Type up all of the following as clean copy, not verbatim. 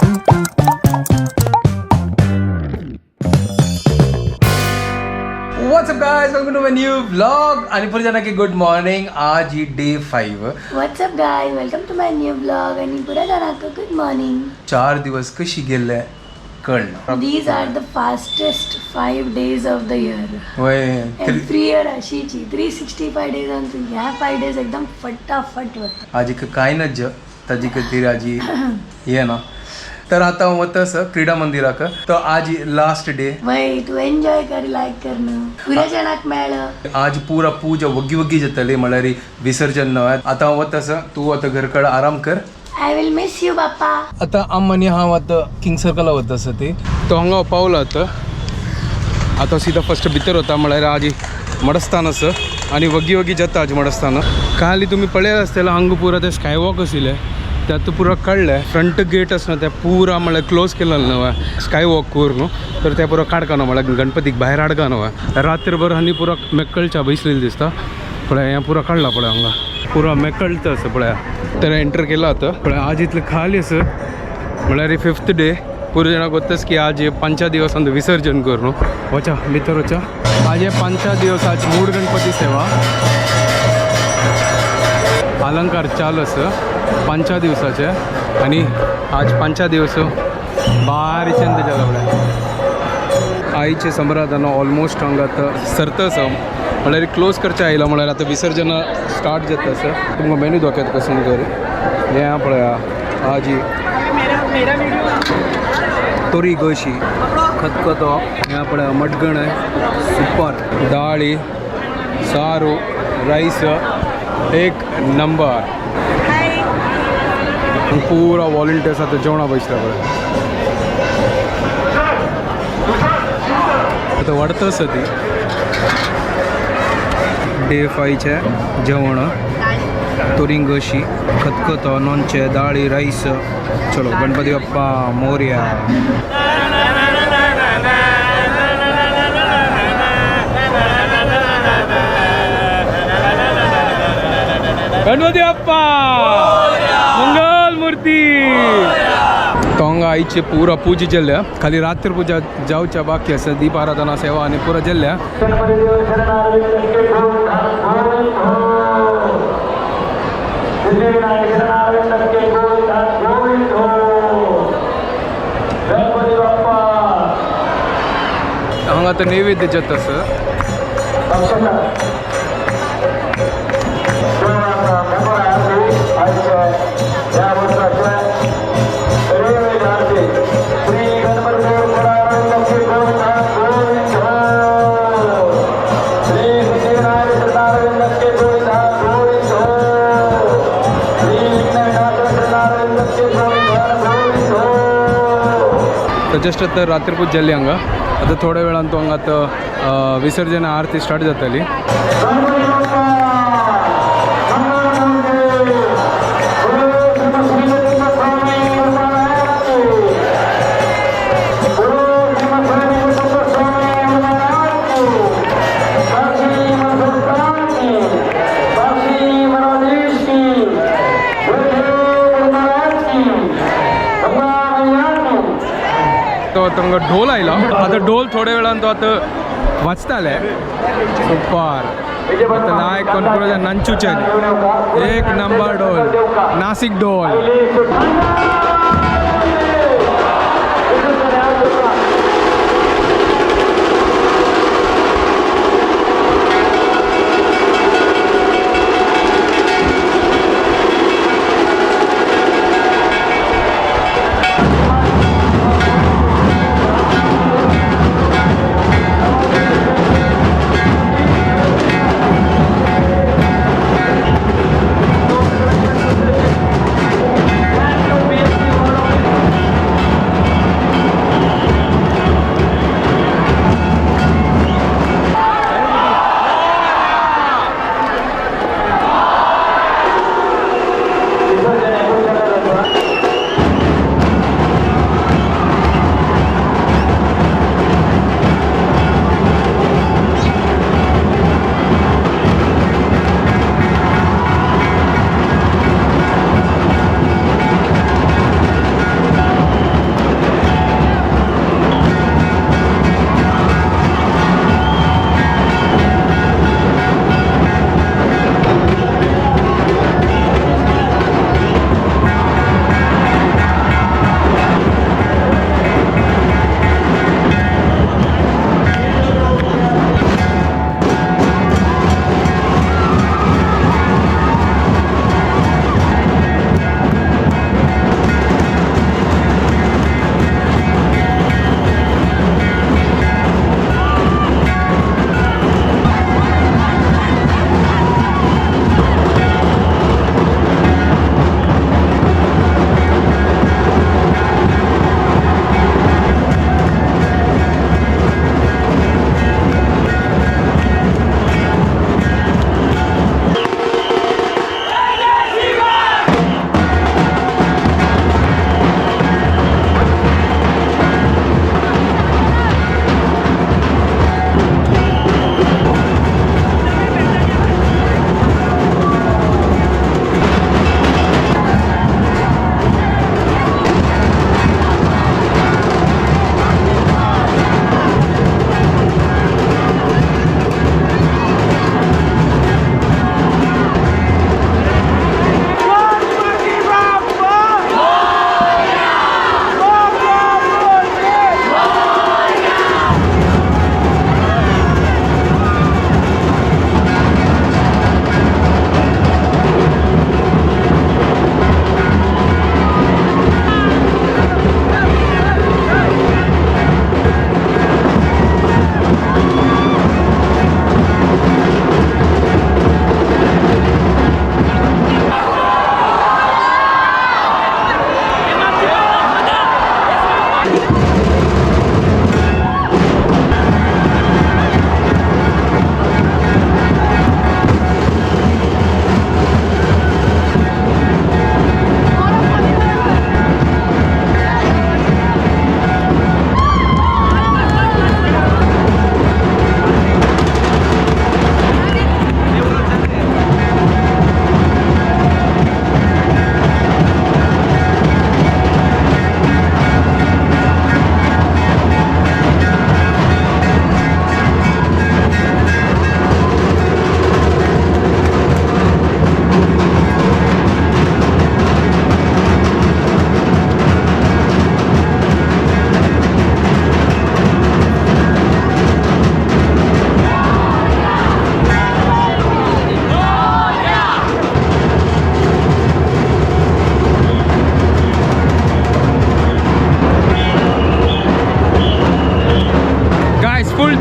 What's up guys, welcome to my new vlog. आणि पुढे की गुड मॉर्निंग. आज ही day 5. What's up guys, welcome to my new vlog आणि पुऱ्या जाणांक गुड मॉर्निंग. 4 दिवस कशी गेले कळलं. These are the fastest 5 days of the year. वय. एव्हरी इयर अशीची 365 डेज आमची ह्या 5 डेज एकदम फटाफट होतात. आजी काय नज्ज ताजी खातीर आजी ये ना. तर आता वतस क्रीडा मंदिराक, तर आज लास्ट डे. वय तू एन्जॉय कर, लायक कर न्हू, पुऱ्या जाणांक मेळ. आज पुरा पूजा वग्गी वग्गी जातली, म्हळ्यार विसर्जन न. आता वतस, तू आता घरकड आराम कर. I will miss you बाप्पा. आता आम आनी हांव आतां किंग सर्कला वता आसा ती तो हांगा पावला. आतां आतां सीधा फस्ट भितर वता, म्हळ्यार आज मडस्थान आसा आनी वग्गी वग्गी जाता आज मडस्थान. खाली तुमी पळयत आसतले, हांगा पुरा ते स्काय वॉक आशिल्ले ते आतां पुरा काडले. फ्रंट गेट आसा ते पुरा म्हळ्यार क्लोज केलेलं न्हू स्काय वॉक करून न्हू, तर ते पुरा काडका न्हू, म्हळ्यार गणपतीक भायर हाडका न्हू. रात्रभर आनी पुरा मेकळच्या बसलेली दिसता. पळय हें पुरा काडला, पळय हांगा पुरा मेकळटा आसा पळया. तर एंटर केला आतां पळय, आज इतलें खाली आसा, म्हळ्यार 5th day. पुरो जाणां गोत्तच की आज 5 दिवसांत विसर्जन करून वचा भितर वचा. आज हे 5 दिवस आज मूड गणपती सेवा अलंकार चालू आसा 5 दिवसाचे. आणि आज 5 दिवस भारी चंद जाला. पळय आईचे सम्राधान ऑलमोस्ट हांगा आतां सरत आसा, म्हळ्यार क्लोज करचें आयला, म्हळ्यार आतां विसर्जन स्टार्ट जाता आसा. तुमकां मेन्यू दाखयता कसं कर. हें पळया, आजी तोरी गोशी खतखतो, हें पळया मटगण सुपर, दाळी सारू राईस एक नंबर. पुरा वॉलंटियर्स आता जेवणा बसला पळय. आता वाडत आसा ती डे 5 जेवण, तोरिंगशी खतखतो लोणचें दाळी राईस. चलो गणपती बाप्पा मोरया. गणपती बाप्पा मंगल मूर्ती. तो हांगा आईचे पुरा पूजा जाल्ल्या, खाली रात्र पूजा जावच्या बाकी आसा. दीप आराधना सेवा आनी पुरा जाल्ल्या. हांगा आतां नैवेद्य जाता आसा. तर जस्ट आतां रात्रपूज जाल्ली हांगा. आतां थोड्या वेळान तो हांगा आतां विसर्जन आरती स्टार्ट जातली. तो आतां हांगा ढोल आयला. आतां ढोल थोड्या वेळान तो आतां वाजताले. सुपर. आतां लायक कोण पुरो नांचूचे, एक नंबर ढोल, नासिक ढोल.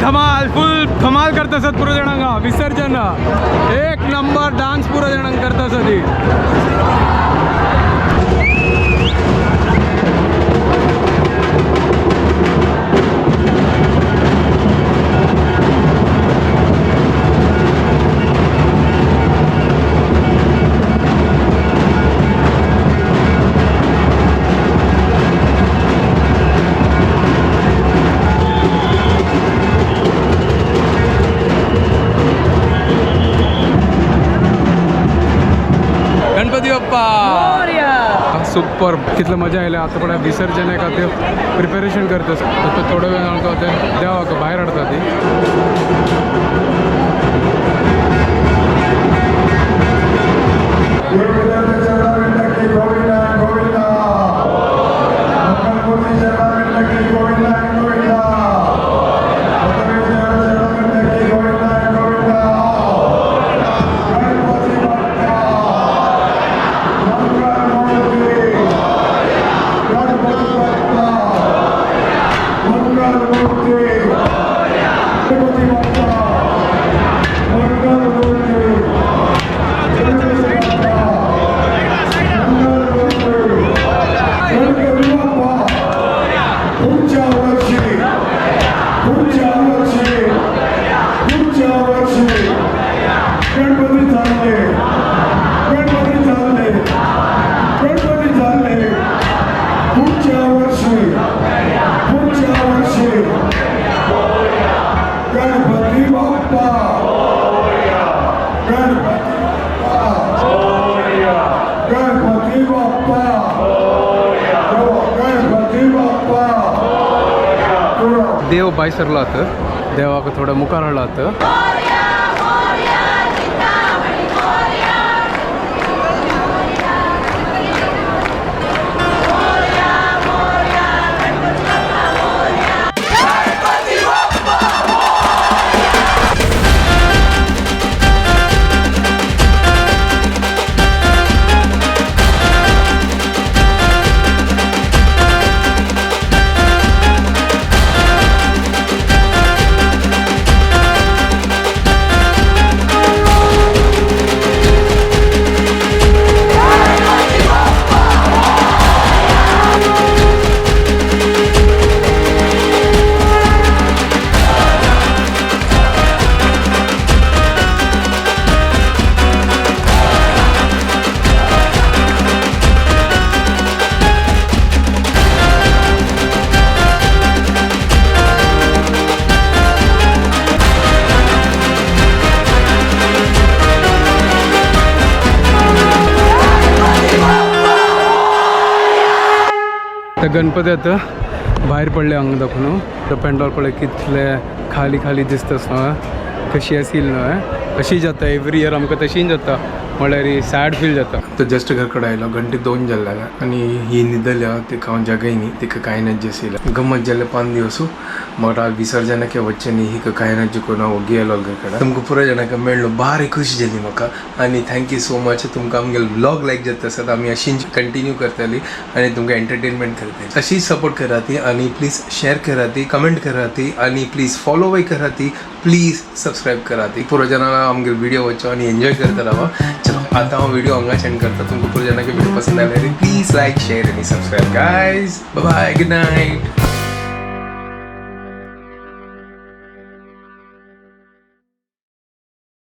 धमाल, फुल धमाल करता आसात पुरो जाण हांगा विसर्जन. एक नंबर डान्स पुरो जाणांक करता आसा ती. गणपती बाप्पा. सुपर, कितलं मजा आयली. आतां पळय विसर्जने खातीर प्रिपेरेशन करता. आतां थोडो वेळ आमकां ते देवाक भायर हाडटा ती. गोविंदा गोविंदा, मंगलमूर्ती चरणारविंदकी गोविंदा गोविंदा, चरणारविंदकी गोविंदा गोविंदा, गणपती बाप्पा मंगलमूर्ती, गणपती बाप्पा मंगलमूर्ती, गणपती बाप्पा मंगलमूर्ती, गणपती बाप्पा पुढच्या वर्षी, पुढच्या वर्षी, पुढच्या वर्षी गणपती चालले, गणपती चालले, गणपती चालले. पुढच्या वर्षी, पुढच्या वर्षी गणपती बाप्पा, गणपती बाप्पा, गणपती बाप्पा, गणपती बाप्पा. देव भायर सरलो आतां, देवाक थोडो मुखार हाडलो आतां. तर गणपती आतां भायर पडले हांगा दाखोवन न्हू. तो पेंडॉल पळय कितले खाली खाली दिसता न्हू, कशी आशिल्ली न्हू, अशी जाता एवरी इयर आमकां तशीच जाता, म्हणल्यार सॅड फील जाता. तर जस्ट घरकडे आयलो, घंटे 2 जाल्ले आनी ही न्हिदल्या, तिका हांव जगयनी, तिका कांय नज्ज आशिल्लें. गम्मत जाल्ले 5 दिवस. मग विसर्जनाक वच्चें न्ही, हिका कांय नज्ज करून हांव वोगी आयलो घरकडे. तुमकां पुरो जाणांक मेळ्ळो, भारी खुशी जाली म्हाका आनी thank you so much. तुमकां आमगेलो व्लॉग लायक जाता आसत, आमी अशीच कंटिन्यू करतली आनी तुमकां एंटरटेनमेंट करतली. अशीच सपोर्ट कराती आनी प्लीज शेअर कराती, कमेंट कराती आनी प्लीज फॉलोवय कराती, प्लीज सबस्क्रायब कराती. पुरो जाणां आमगेलो व्हिडिओ वच्चो आनी एन्जॉय करता रावा. चलो आता हांव व्हिडिओ हांगाच एंड करता. तुमकां पुरो जाणांक व्हिडिओ पसंद आयल्यार प्लीज लायक, शेअर आनी subscribe guys. Bye, good night.